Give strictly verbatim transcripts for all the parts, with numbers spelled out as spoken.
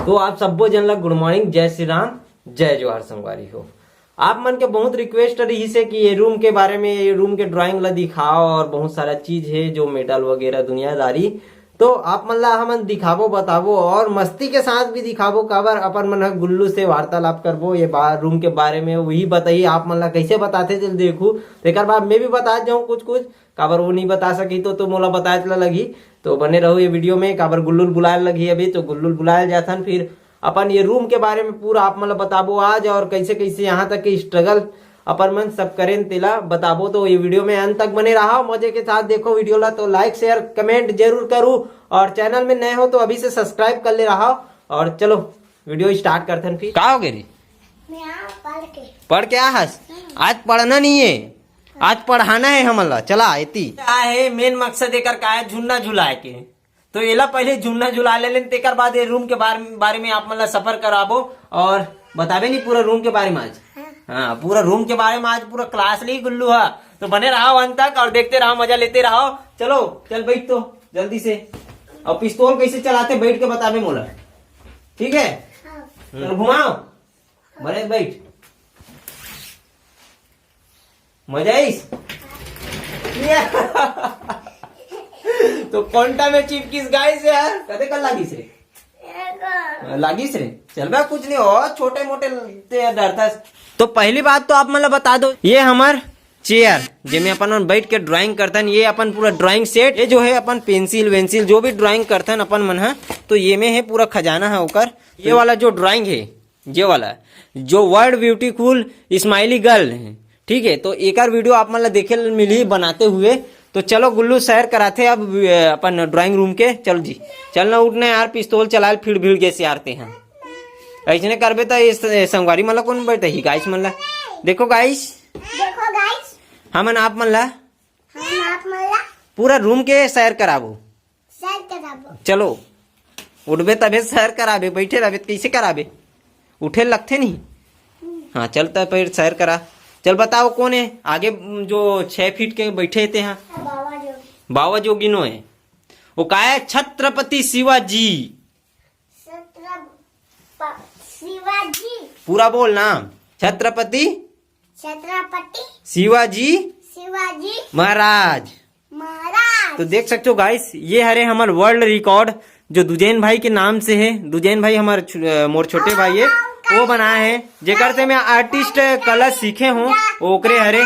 तो आप सब्बो जन ला गुड मॉर्निंग, जय श्री राम, जय जोहार संगवारी हो। आप मन के बहुत रिक्वेस्ट रहिस हे कि ये रूम के बारे में, ये रूम के ड्राइंग ला दिखाओ, और बहुत सारा चीज हे जो मेडल वगैरह दुनियादारी, तो आप मन ला हमन दिखाबो, बताबो और मस्ती के साथ भी दिखाबो। काबर अपन मन ह गुल्लू से वार्तालाप करबो ये बार रूम के बारे में, वही बताही। आप मन ला कैसे बताथे चल देखू, तेकर बाद मैं भी बता जाऊँ कुछ कुछ, काबर वो नहीं बता सकी तो, तो मोला बताए ला लगही। तो बने रहो ये वीडियो में। काबर गुल्लू ल बुलाए लगही अभी, तो गुल्लू ल बुलाए जाथन, फिर अपन ये रूम के बारे में पूरा आप मन ला बताबो आज, और कैसे कैसे यहाँ तक के स्ट्रगल अपन मन सब करेन तेला बताबो। तो ये वीडियो में अंत तक बने रहा, मजे के साथ देखो वीडियो ला। तो लाइक शेयर कमेंट जरूर करू, और चैनल में नए हो तो अभी से सब्सक्राइब कर ले रहा। और चलो वीडियो स्टार्ट करथन फिर। का हो गे रे? मैं आ पढ़ के। पढ़ के आ हस? आज पढ़ना नहीं है, आज पढ़ाना है हमन ला। चला एती। का है मेन मकसद एकर का है? झुन्ना झुलाए के। तो एला पहले झुन्ना झुला ले लेन, तेकर बाद ये रूम के बारे, बारे में आप मन ला सफर कराबो और बताबे नहीं पूरा रूम के बारे में आज। हाँ। हाँ, पूरा रूम के बारे में आज पूरा क्लास ली गुल्लू हा। तो बने रहा अंत तक और देखते रहा, मजा लेते रहो। चलो चल बैठ तो जल्दी से। और पिस्तौल कैसे चलाते बैठ के बताबे मोला, ठीक है? हाँ। चल घुमाओ, बने बैठ। मजा आइस? तो कोंटा में चिपकिस गाइस यार, कते कन लागिस रे? लागिस रे? चल बे, कुछ नहीं हो, छोटे मोटे ते डरता। तो पहली बात तो आप मन ला बता दो, ये हमर चेयर, जेमे अपन मन बैठ के ड्राइंग करथन, ये अपन पूरा ड्राइंग सेट, ये जो है अपन पेंसिल वेंसिल जो भी ड्राइंग करथन अपन मन ह, तो ये में है पूरा खजाना है ओकर। ये वाला जो ड्राइंग है, ये वाला जो वर्ड ब्यूटीफुल स्माइली गर्ल है, ठीक है, तो एकर वीडियो आप मन ला देखे ल मिलही बनाते हुए। तो चलो गुल्लू सैर कराथे अब, अ, अपन ड्राइंग रूम के। चल जी, चल ना उठ ना यार, पिस्तौल चला ले, फिर भिड़ गे सियारते हैं। ऐसने करबे त ये स-, संगवारी मन ला कौन बैठही गाइस मन ला। देखो गाइस, देखो गाइस, हमन आप मन ला हम आप मन ला पूरा रूम के सैर कराबो। सैर कराबो। चलो, उठबे तभे सैर कराबे, बैठे रहबे त कैसे कराबे? उठे लगथे नहीं। हाँ, चल त फिर सैर करा। चल बताओ कौन है आगे, जो छह फीट के बैठे हे तेहा? बाबा जोगी। बाबा जोगिनो है। वो का है? छत्रपति शिवाजी। छत्रप-, शिवाजी। पूरा बोल ना। छत्रपति छत्रपति शिवाजी शिवाजी महाराज। महाराज। तो देख सकते हो गाइस, ये हरे हमर वर्ल्ड रिकॉर्ड जो दुजैन भाई के नाम से है। दुजैन भाई हमर छु-, अ, मोर छोटे भाई है, वो बनाए है, जेकर से मैं आर्टिस्ट कला सीखे हूँ, ओकरे हरे,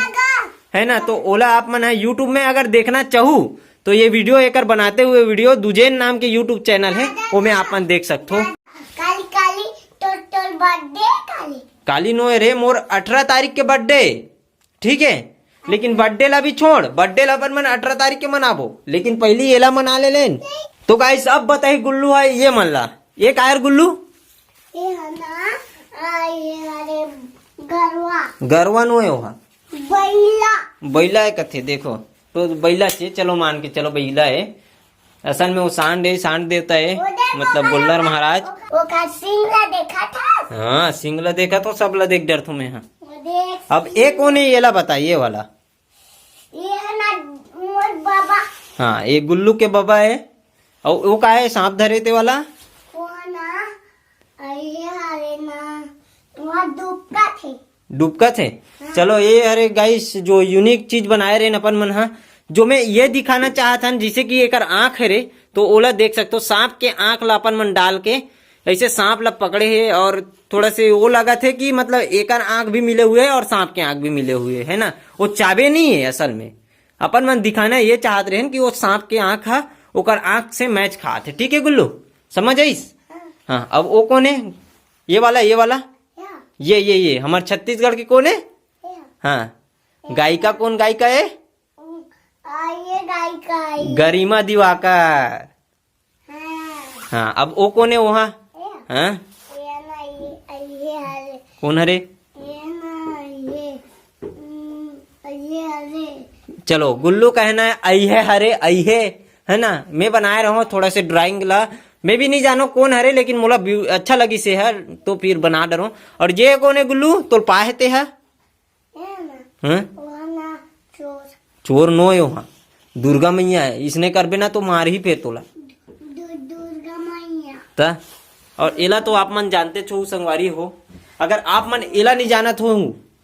है ना। तो ओला आप मन ह YouTube में अगर देखना चाहू तो ये वीडियो एकर बनाते हुए वीडियो दुजैन नाम के YouTube चैनल है, वो में आप मन देख सकते हो। काली काली तोर तोर बर्थडे काली। काली नो है रे, मोर अठारह तारीख के बर्थडे, ठीक है, लेकिन बर्थडे ला भी छोड़, बर्थडे ला अपन मन अठारह तारीख के मनाबो, लेकिन पहली एला मना ले लेन। तो गाइस, अब बताही गुल्लू है ये मन ला, ये का है गुल्लू? ये है ना, आ, ये हरे गरवा। गरवा नो है ओहा। बैला। बैला है कथे, देखो, तो बैला चे, चलो मान के चलो बैला है। असल में वो सांड है, सांड देवता है, वो देखो, मतलब गोल्लर महाराज। ओकर सिंग ला देखा था? हाँ, सिंग ला देखा तो सब ला देख डर तुम्हें। हाँ। वो देख अब सिंग। एक कौन है, ये ला बता, ये वाला? ये है ना मोर बाबा। हाँ, ये गुल्लू के बाबा है। और वो का है, सांप धरे ते वाला? वो ना, ये हरे ना, वहाँ दुबका थे। डुबकत हे। हाँ। चलो, ये हरे गाइस, जो यूनिक चीज बनाए रहे अपन मन हा, जो मैं ये दिखाना चाहत हन, जैसे कि एकर आंख है रे, तो ओला देख सकते हो, सांप के आंख ला अपन मन डाल के, ऐसे सांप ला पकड़े है और थोड़ा से वो लगा थे कि मतलब एकर आंख भी मिले हुए है और सांप के आंख भी मिले हुए है ना, वो चाबे नहीं है असल में। अपन मन दिखाना ये चाहत रहे कि वो सांप के आंख हा ओकर आंख से मैच खात है, ठीक है गुल्लू, समझ आइस? हाँ। हाँ, अब वो कौन है? ये वाला, ये वाला, या। ये ये ये हमारे छत्तीसगढ़ के कौन है? या। हाँ, गायिका कौन गायिका है? आ, ये गायिका है। गरिमा दिवाकर। हाँ। हाँ, अब वो कौन है वहाँ? या। हाँ। ये ना, ये, ये हरे। कौन हरे? ये ना, ये, हम्म, ये हरे। चलो, गुल्लू कहना है, "अइहे हरे, अइहे", है ना? मैं बनाए रहूँ थोड़ा से ड्राइंग ला, मैं भी नहीं जानो कौन हरे, लेकिन मोला व्यू अच्छा लगी से है, तो फिर बना डरो। और ये कौन है गुल्लू? तोर पाहे ते है? है ना? हैं? वो ना चोर। चोर नो यो हाँ, दुर्गा मैया है। इसने करबे ना तो मार ही फेर तोला। दु-, दुर्गा मैया। त और एला तो आप मन जानते छो संगवारी हो। अगर आप मन एला नहीं जानत हो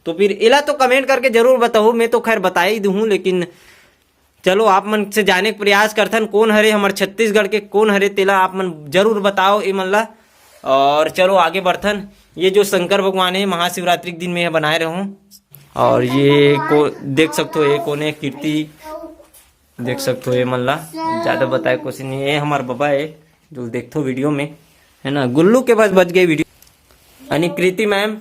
तो फिर एला तो कमेंट करके जरूर बताओ। मैं तो खैर बता ही दूँ, लेकिन चलो, आप मन से जाने के प्रयास करथन, कोन हरे हमर छत्तीसगढ़ के, कोन हरे, तेला आप मन जरूर बताओ ए मन ला। और चलो, आगे बढ़थन। ये जो शंकर भगवान है, महाशिवरात्रि के दिन में यह बनाए रहूँ। और ये को देख सकते हो, ये कोने कीर्ति, देख सकते हो, ये मन ला ज्यादा बताए कोशिश नहीं। ये हमार बाबा है, जो देखथो वीडियो में, है ना। गुल्लू के बस बच गए वीडियो। यानी कृति मैम,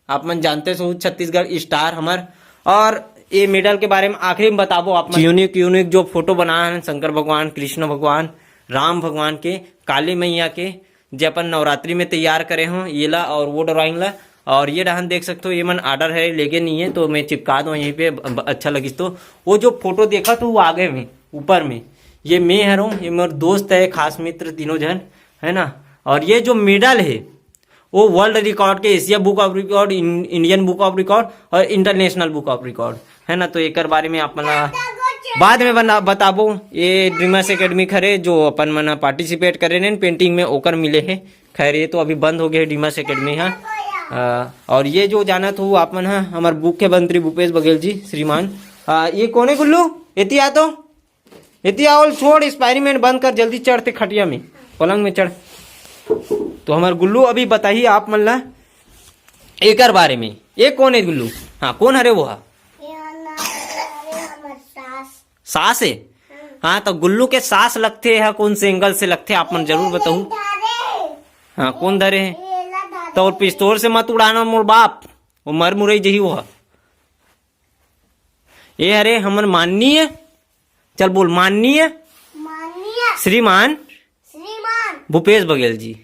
आप मन जानते हो, छत्तीसगढ़ स्टार हमर। और ये मेडल के बारे में आखिरी में बताबो आप मन। यूनिक यूनिक जो फोटो बना है शंकर भगवान, कृष्ण भगवान, राम भगवान के, काली मैया के, जे अपन नवरात्रि में तैयार करे हो, ये ला और वो ड्राइंग ला। और ये डहान देख सकते हो, ये मन ऑर्डर है, लेगे नहीं है, तो मैं चिपका दूँ यहीं पे, ब-, अच्छा लगिस तो। वो जो फोटो देखा तो वो आगे में, ऊपर में, ये मैं हरों, ये मोर दोस्त है, खास मित्र, तीनों जन, है ना। और ये जो मेडल है, वो वर्ल्ड रिकॉर्ड के, Asia book of record, Indian book of record और इंटरनेशनल बुक ऑफ रिकॉर्ड, है ना। तो एकर बारे में आप मन ला बाद में बना बताबो। ये ड्रीमर्स एकेडमी हरे, जो अपन मन पार्टिसिपेट करे ने पेंटिंग में, ओकर मिले है। खैर, ये तो अभी बंद हो गए है ड्रीमर्स एकेडमी, हाँ। अ, और ये जो जानत हो आप मन, हाँ, हमार मुख्यमंत्री भूपेश बघेल जी श्रीमान। अ, ये कोने गुल्लू, एती आ तो, एती आओ, छोड़, एक्सपेरिमेंट बंद कर, जल्दी चढ़ते खटिया में, पलंग में चढ़। तो हमार गुल्लू अभी बताही आप मन ला एकर बारे में। ये कोन है गुल्लू? हाँ, कोन हरे वो हा? ये हमार, अरे, हमार सास। सास है? हाँ। हाँ, तो गुल्लू के सास लगथे है, कोन से एंगल से लगथे, आप मन जरूर बताहू। हाँ, कोन धरे है? ये ला धरे। तो पिस्तौल से मत उड़ाना मोर बाप, वो मर मुरई जही वो हा। ये हरे हमर माननीय, चल बोल, माननीय माननीय श्रीमान श्रीमान भूपेश बघेल जी।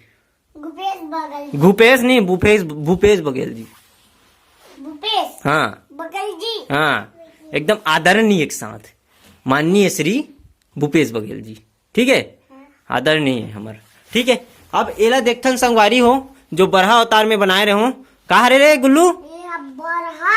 भूपेश बघेल जी। भूपेश नहीं, भूपेश, भूपेश बघेल जी। भूपेश हाँ। बघेल जी। हाँ, एकदम आदरणीय के साथ, माननीय श्री भूपेश बघेल जी। ठीक है, आदरणीय है हमर। ठीक है, अब एला देखथन संगवारी हो, जो बरहा अवतार में बनाए रहे हो। का हरे रे गुल्लू? ये अब बरहा।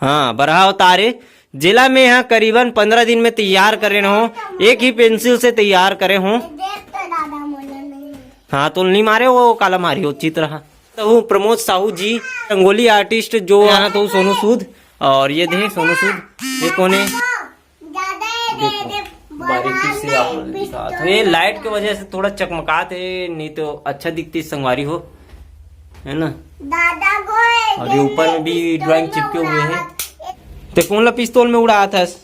हाँ, बरहा अवतार है, जेला में यहाँ करीबन पंद्रह दिन में तैयार करे रहो, एक ही पेंसिल से तैयार करे हो। ये देख तो दादा मोला नहीं। हाँ, तो नहीं मारे, वो काला मारी हो चित्र हा। तो वो प्रमोद साहू जी, रंगोली आर्टिस्ट, जो यहाँ तो सोनू सूद, और ये दे सोनू सूद, ये कोने? ज्यादा है, दे, देखो, दे, बारीकी से आप लोग दिखा। तो ये लाइट की वजह से थोड़ा चकमकात है, नहीं तो अच्छा दिखती संगवारी हो, है ना। दादा को और ये ऊपर में भी ड्राइंग चिपके हुए हैं। ते कौन ला पिस्तौल में उड़ात हस?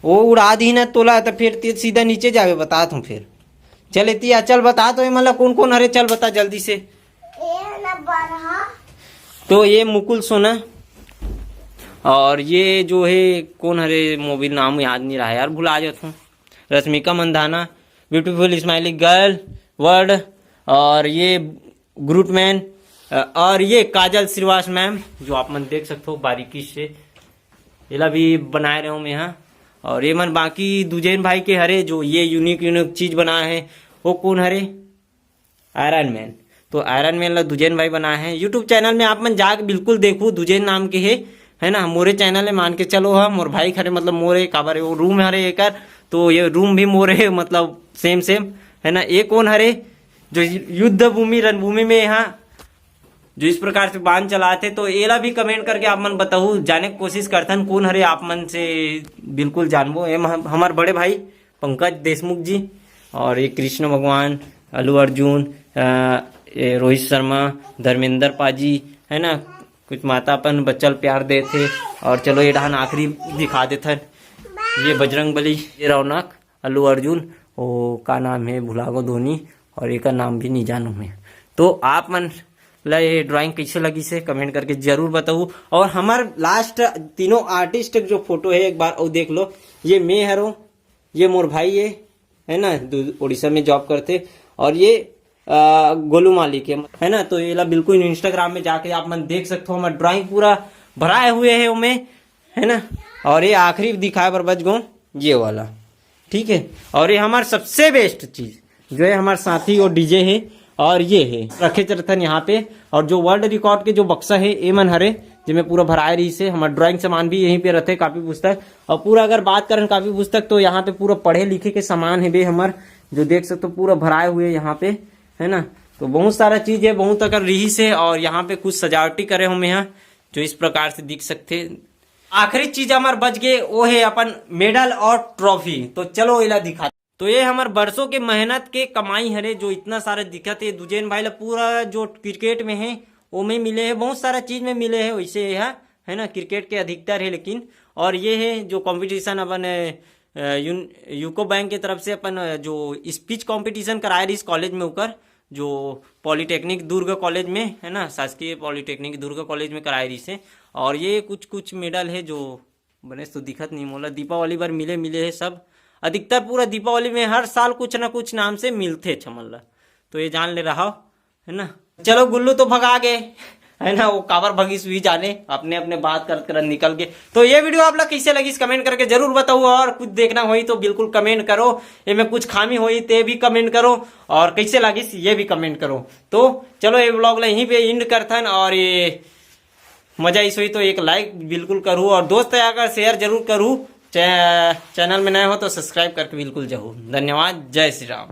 वो उड़ा दी ना तोला, तो फिर ते सीधा नीचे जावे, बतात हूँ फिर। चल एती आ, चल बता तो, ये मतलब कौन कौन हरे, चल बता जल्दी से। ये ना बरहा। तो ये मुकुल सोना, और ये जो है कौन हरे, मोबिल नाम याद नहीं रहा यार, भुला जाता हूँ। Rashmika Mandhana, beautiful smiley girl world, और ये ग्रूटमैन, अ, और ये काजल श्रीवास मैम, जो आप मन देख सकते हो बारीकी से, एला भी बनाए रहे हो मैं यहाँ। और ये मन बाकी दुजैन भाई के हरे, जो ये यूनिक यूनिक चीज बनाए हैं, वो कौन हरे? Iron man. तो आयरन मैन ला दुजैन भाई बनाए हैं। यूट्यूब चैनल में आप मन जाके बिल्कुल देखू, दुजैन नाम के है, है ना। मोरे चैनल है, मान के चलो, हम मोर भाई खरे, मतलब मोरे काबर वो रूम हरे एकर, तो ये रूम भी मोरे है, मतलब सेम सेम, है ना। ये कौन हरे जो युद्ध भूमि, रणभूमि में यहाँ जो इस प्रकार से बांध चलाते, तो एला भी कमेंट करके आप मन बताऊ, जाने की कोशिश करथन कौन हरे, आप मन से बिल्कुल जानबो। ये हम-, हमार बड़े भाई पंकज देशमुख जी, और ये कृष्ण भगवान, अल्लू अर्जुन, अ, ये रोहित शर्मा, धर्मेंद्र पाजी, है ना, कुछ माता अपन बच्चा ल प्यार देथे। और चलो ये डहान आखिरी दिखा देथन, ये बजरंग बली, ये रौनक, अल्लू अर्जुन, वो का नाम है, भुला गो धोनी, और एकर नाम भी नहीं जानू मैं। तो आप मन ला ये ड्राइंग कैसे लगी से कमेंट करके जरूर बताऊ। और हमार लास्ट तीनों आर्टिस्ट के जो फोटो है एक बार और देख लो, ये मैं हरो, ये मोर भाई है, है ना, दू-, उड़ीसा में जॉब करते, और ये, आ, गोलू मालिक है, है ना। तो ये ला बिल्कुल इंस्टाग्राम में जाके आप मन देख सकते हो, हमार ड्राइंग पूरा भराए हुए है उमे, है ना। और ये आखिरी दिखाए बर बच गो ये वाला, ठीक है। और ये हमार सबसे बेस्ट चीज जो है हमार साथी वो डीजे है, और ये है रखे चरथन यहाँ पे। और जो वर्ल्ड रिकॉर्ड के जो बक्सा है, ए मन हरे, जेमे पूरा भराए रही से हमार ड्राइंग सामान भी यहीं पे रहते, कापी पुस्तक। और पूरा अगर बात करें कापी पुस्तक, तो यहाँ पे पूरा पढ़े लिखे के सामान है बे हमार, जो देख सकते हो पूरा भराए हुए यहाँ पे, है ना। तो बहुत सारा चीज है, बहुत अकन रिहिस है, और यहाँ पे कुछ सजावटी करे हों मैं हा, जो इस प्रकार से दिख सकथे। आखिरी चीज हमर बच गे, वो है अपन मेडल और ट्रॉफी। तो चलो एला दिखा। तो ये हमर बरसों के मेहनत के कमाई हरे, जो इतना सारा दिखत है। दुजेन भाई ला पूरा जो क्रिकेट में है, वो में मिले है, बहुत सारा चीज में मिले है। वैसे ये है, है ना, क्रिकेट के अधिकतर है लेकिन। और ये है जो कंपटीशन अपन अ, यून यूको बैंक के तरफ से अपन अ, जो स्पीच कंपटीशन कराए रहिस कॉलेज में, ओकर जो पॉलिटेक्निक दुर्ग कॉलेज में, है ना, शासकीय पॉलिटेक्निक दुर्ग कॉलेज में कराए रहिस है। और ये कुछ कुछ मेडल है जो बने तो दिखत नहीं मोला, दीपावली बर मिले मिले है सब। अधिकतर पूरा दीपावली में हर साल कुछ ना कुछ नाम से मिलथे छमन ला, तो ये जान ले रहा, है ना। चलो गुल्लू तो भगा गे, है ना, वो काबर भगिस हुई जाने, अपने अपने बात करत करत निकल गे। तो ये वीडियो आप ला कैसे लगिस कमेंट करके जरूर बताओ, और कुछ देखना होई तो बिल्कुल कमेंट करो, ये में कुछ खामी होई ते भी कमेंट करो, और कैसे लगिस ये भी कमेंट करो। तो चलो ये व्लॉग ला यहीं पे एंड करथन, और ये मजा इस हुई तो एक लाइक बिल्कुल करू, और दोस्त यार का शेयर जरूर करू। चै-, चैनल में नए हो तो सब्सक्राइब करके बिल्कुल जाहू। धन्यवाद, जय श्री राम।